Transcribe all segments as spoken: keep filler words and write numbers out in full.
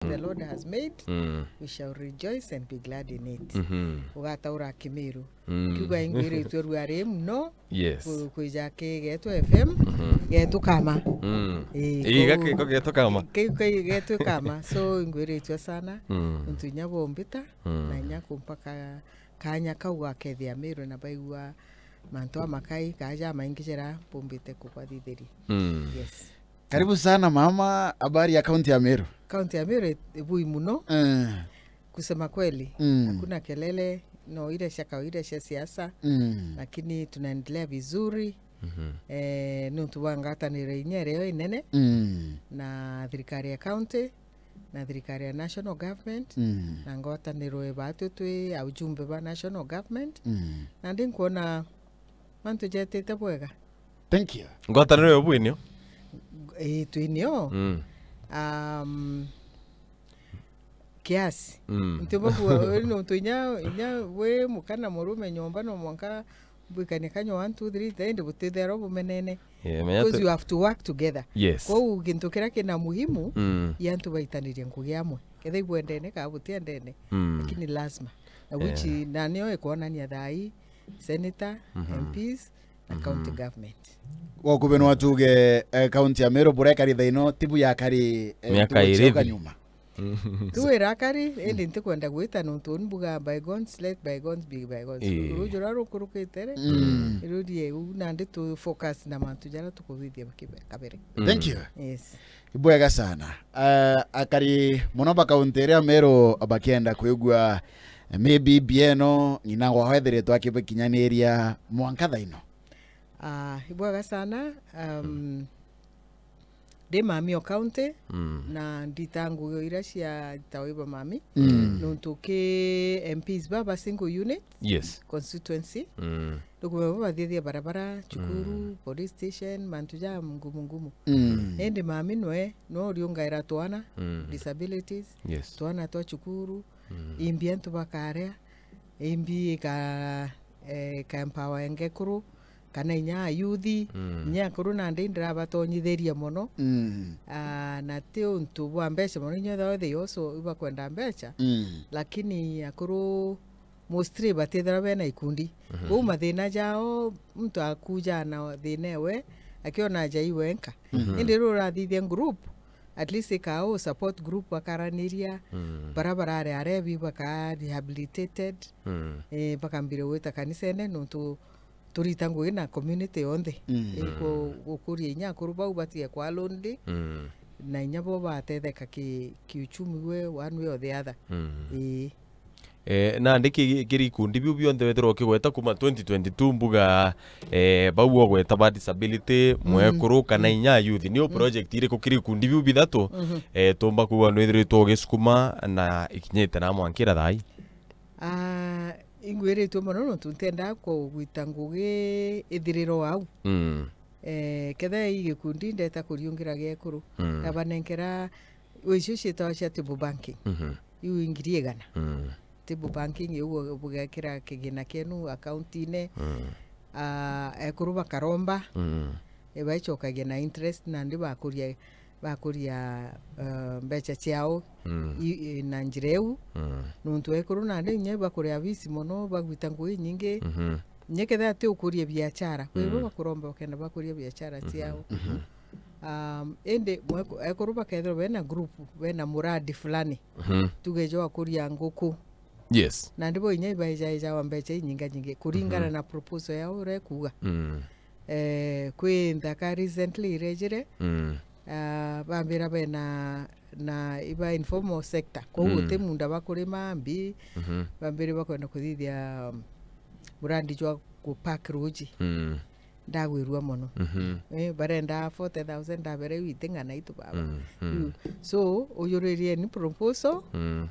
the Lord has made, Mm. we shall rejoice and be glad in it. Mhm. Ugataura Kimiru. Mm. Kiuga ingwiritwe ruari muno. Yes. Ku-, kwija ki Getu F M, Mhm. Getu Kama. Mm. Eh, Ii, kou gaki ko Getu Kama. Kiu kai Getu Kama. So, ingwiritwe sana. Mm. Untu inya bombita, Mm. na inya kumpaka kanya kau gakethia Miru na baigua mantu amakai, kaja amaingi jera bombite kubathithiria. Mm. Yes. Karibu sana mama, habari ya kaunti ya Meru? Kaunti ya Meru ibui muno. Eh. Kusema kweli, Mm. hakuna kelele, no ile cia kawaida cia siasa, Mm. lakini tunaendelea vizuri. Mhm. Eh, nuntu bwa ngwataniro inya irio inene Mm. na thirikari ya county, na thirikari ya national government, Mm. na ngwataniro ibatwe twi aujumbe ba national government, Mm. na ndi nkuona mantu jetite bwega. Thank you. Ngwataniro yo bwinio? Ii, twinio. Mm. Um, kiasi. Mm. Nti bwa kuwa, nontu inya, inya wi mukana murume nyomba no mwanka bwikanie kanywa one, two, three, indi butithero bumenene. Yeah, menya Because tu- you have to work together. Yes. Kwou gintu kiria kina muhimu, Mm. i antu baitanirie ngugi amwe. Ketha ibwendene, kaa butiendene. Mm. Lakini lazima. Na which, Yeah. na nio ikwonania thaa ii, senator, Mhm. M Ps, na Mhm. county government. Gwa kubenwa tuge, eh, county ya Meru buria ikari thaa ino, tibu yakari, eh, Miaka tuge iri ciauka ithi. nyuma. Tu irakari, indi ntikwenda gwita nontu uni mbuga bygones, let bygones be bygones. Ii. Ruju ruria rukurukite ri, Mm. irurie u nandi tu focus na mantu jaria tukuthithia bakibe-, kabere. Mm. Thank you. Yes. Ibwega sana. Ah, akari muno ba kaunti iria Meru bakienda kwigua maybe bieno ng'ina ngwao ethiritwe akibikinyaniria mwanka thaa ino. Ah, ibwega sana. Um, ndi mami o county, Mm. na ndita ngugi iria cia tawa iba mami. Mm. Nontu ki M Ps baba single unit Yes. constituency. Mm. Nukumenya bo bathithia barabara, cukuru, Mm. police station, mantu ja ngumu ngumu. Mm. Indi mami nwe, no uriungaira twana, Mm. disabilities, Yes. twana twa cukuru, Mm. imbi antu bakaria, imbi ika, eh, ka empower ngekuru, kana inya ayuthi, Mm. inya akuru nandi ndirabatonyithiria mono. Mm. Ah, na ti untu bwa mbeca mono, inya ethirwa they also ibakwenda mbeca, Mm. lakini akuru mostly batithirwa bena ikundi. Mhm. Kwou mathina jao, muntu akuja na thina ewe, akiona aja i wenka. Mhm. Indi riu urathithia group, at least ikaa u support group, bakaraniria, Mm. bara barare arebi, baka rehabilitated, Mm. eh, bakambire gwita kanisene, nontu turita ngugi na community yonthe. Mm. Eh, ku-, gukuria inya akuru bau batige kwa lonely, Mm. na inya bo batetheka ki-, kiuchumi we one way or the other. Mm. Eh. Eh, nandi ki-, kiri ikundi biu bionthe wethirwa ukigweta kuma twenty twenty-two mbuga, eh, bau ogweta ba disability, Mm. mwekuru, kana Mm. inya youth. Ni u Mm. project iriku kiri ikundi biu bithatu, Mhm. eh, tumba kuuga nwithiritwe ugisukuma na ikinyite na mwankira thaa ii? Ah, ingwiritue mono nontu ntiendaa kugwita ngugi ithiriro au. Mm. Eh, ketha i gikundi ndeta kuriungira giekuru. Mm. Ndabanenkera, wi icio cietawa cia table banking. Mhm. Iu ngiri igana. Mm. Table banking, iu bugekira kigina kienu akaunti-ini. Mm. Ah, ekuru bakaromba. Mm. Ibaicokagia na interest, nandi bakuria, bakuria, eh, mbeca ciao Mm. i-, i-, na njira iu. Mm. Nontu ekuru nandi inya ibakuria bisi mono, bagwita ngugi inyingi. Mhm. Inya kethira ti ukuria biachara, kwi bo Mm. bakuromba ukenda bakuria biachara Mhm. ciao. Mhm. Um, indi mweku-, ekuru bakethirwa bena group, bena muradi fulani, Mhm. tuge jwa kuria nguku. Yes. Nandi bo inya ibaijaejawa mbeca inyinga nyingi, kuringana Mhm. na proposal yao uria ikuuga. Mm. Eh, kwi nthaka recently irejire, Mm. ah, bambira bena na iba informal sector. Kwou Mm. uti munda bakurima mbi, Mhm. bambire bakwenda kuthithia, um, murandi jwa ku pack ruji. Mm. Ndagwirua mono. Mhm. Eh, barenda forty thousand, ndabere iu iting'ana itu baba. Mm, mm. Iu. So, ujuririe ni proposal, Mm.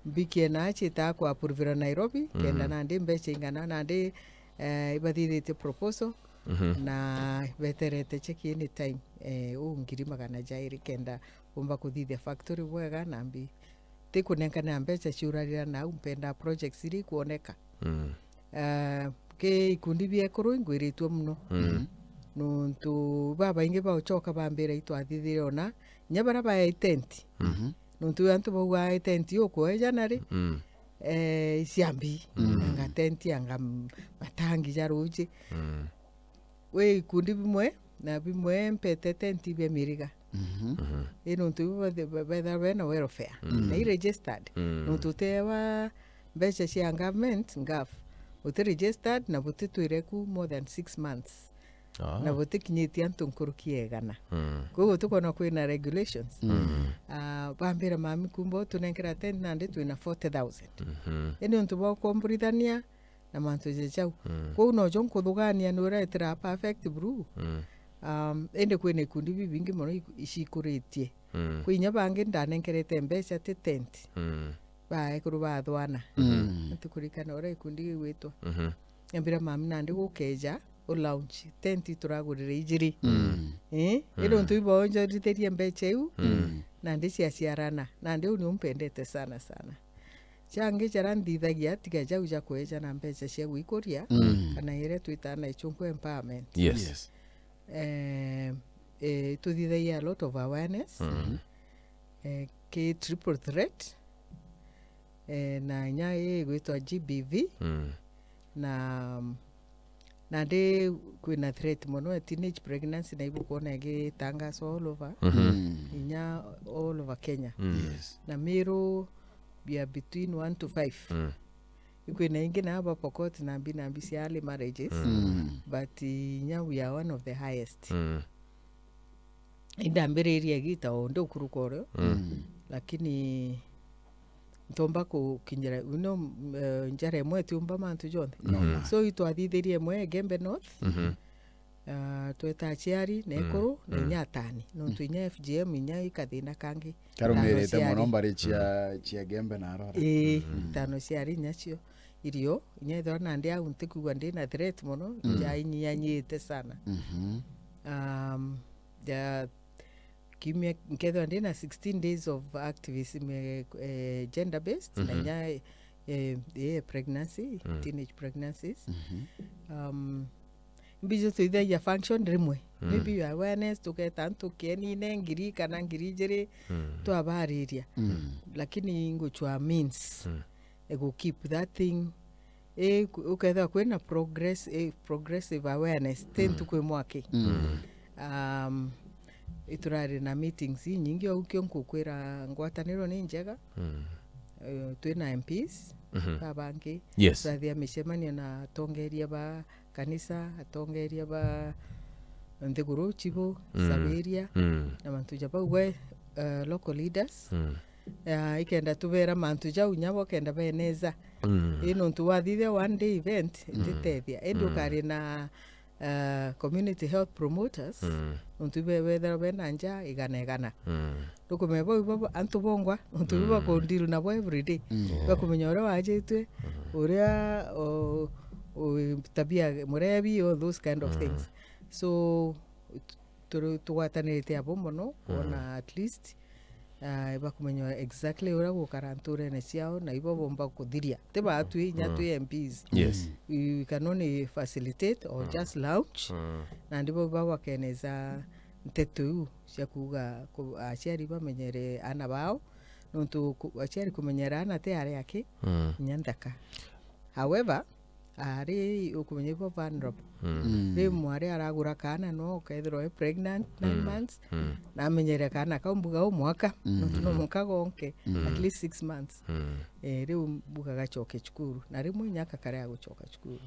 mbikie na chita kwa approvirwa Nairobi, kenda Mhm. nandi mbeca ing'ana, nandi, eh, ibathithitie proposal, Mhm. na beterete cheki any time, eh, u ngiri magana jairi kenda umba kuthithia factory bwega na mbi. Ti kunenkana mbeca ciurarira nau, mpenda projects iri kuoneka. Mm. Eh, ki ikundi bia ekuru ingwiritue muno. Mm. Nontu babaingi baucoka bambira itwathithire ona, inya baria bae tent. Mhm. Nontu antu baugaa tenti ukweja nari, Mm. eh, cia mbi. Mm. Anga tenti, anga m-, matangi ja ruji. Mm. Wi ikundi bimwe, na bimwe mpete tenti bia miriga. Mhm. Mhm. I nontu ibo bethe-, be-, betha bena welfare. Mm. Na i registered. Mm. Nontu utewa mbeca cia government, ngaf, uti registered na butitwire ku more than six months. Ah. Na butikinyitie antu nkuruki ya igana. Mm. Koguo tukwona kwina regulations. Mm. Ah, bambira mami kumba utunenkera tent nandi twina forty thousand. Mhm. Indi untu bwa kuomborithania na mantu ja jau. Mm. Kwou nojo nkuthugania ni uretira perfect brew. Mm. Um, indi kwina ikundi bibingi mono iku-, icikuritie. Mm. Kwi inya bangi ndanenkerete mbeca ti tent. Mm. Ba ekuru bathwana. Mm. Ntikurikana uria ikundi gigwitwa. Mhm. Nyambira mami nandi gukeja u launch tent turagurire ijiri. Mm. Eh? Mm. Iri untu ibo onjorithirie mbeca iu, Mm. nandi ciaciarana. Nandi u ni umpendete sana sana. Ciangi jaria nthithagia tiga jau ja kweja na mbeca cia gwikuria, Mm. kana iria twitaga na ichunku empowerment. Yes. Yes. Eh, eh, tuthithagia a lot of awareness. Mm. Eh, ki triple threat. Eh, na inya ii igwitwa G B V. Mm. Na, nandi kwina threat mono ya teenage pregnancy na ibukwona igitangaswa all over. Mhm. Mm. Inya all over Kenya. Mm. Yes. Na Meru, we are between one to five. Mm. Ikwina ingi na aba Pokot na mbi na mbi cia early marriages. Mm. But inya we are one of the highest. Mm. Indambiririe igita o ndi ukuruka urio, Mm. lakini ntomba kukinyira, you know, eh, njara imwe itiumba mantu jonthe. No, Mhm. ma. So itwathithirie imwe Igembe North, Mhm. ah, tweta aciari na Mm. ekuru na Mm. inya atani. Nontu Mm. inya F G M inya ikathina kangi. Karumirite Tano mono ciari. Mbari cia, Mm. cia Gembe na Arora. Ii, Mm. tano ciari inya cio irio, inya ethirwa nandi au ntikugua ndi na threat mono, Mm. ja inyianyite sana. Mhm. Um, ja kiumia nkethirwa ndi na sixteen days of activism, eh, eh, gender based, na Mhm. inya, eh, eh, pregnancy, Mm. teenage pregnancies. Mhm. Um, Mbiji tuithagia function rimwe. Mm. Maybe awareness, tugeta antu kienine ngiri kana ngiri ijiri, Mm. twabariria. Mm. Lakini nguchwa means, Mm. eh, gu keep that thing. Eh, ku-, ukethira kwina progress, eh, progressive awareness, ti Mm. ntuku imwe aki. Mm. Um, iturari na meetings inyingi, au kio nkukwira ngwataniro ni njega. Mm. Eh, twina M Ps, Mhm. babangi, Yes. turathia micemanio na atongeria ba kanisa, atongeria ba nthiguru, chibu, Mm. sabiria, Mm. na mantu ja bau gwe, eh, local leaders. Mm. Eh, ikenda tubera mantu jau nyabo kenda beneza. Mm. Ii nontu wathithia one day event, Mm. ititethia. Indi Mm. ukari na, eh, community health promoters, Mm. nontu ibe bethirwa bena nja igana igana. Mm. Ndukumenya bau ibo antu bongwa, nontu ibo Mm. bakundiru nabo every day. Mm. Yeah. Bakumenya uria wajitwe, Mhm. uria, o, o, tabia murebi, all those kind of Mm. things. So, tu-, tugwatanirite abo mono, Mm. kwona at least, ah, bakumenya exactly uria gukara nturene ciao, na ibo bomba kuthiria. Ti baatwi, inya Mm. twi M Ps. Yes. Mm. We can only facilitate or Mm. just launch. Mm. Nandi bo babakeneza nteto iu cia kuuga ku-, aciari bamenyere ana bao, nontu ku-, aciari kumenyera ana ti ari aki, Mm. inya nthaka. However, ari ukumenya ibo vulnerable. Mm. Mm. Ri mwari aragura kaana no ukethirwa e pregnant nine Mm. months, Mm. na amenyere kaana kau mbuga u mwaka, Mm. nontu no mwaka gonke, Mm. at least six months. Mm. Eh, riu mbuga gacoke cukuru, na rimwe inya kakare agucoka cukuru.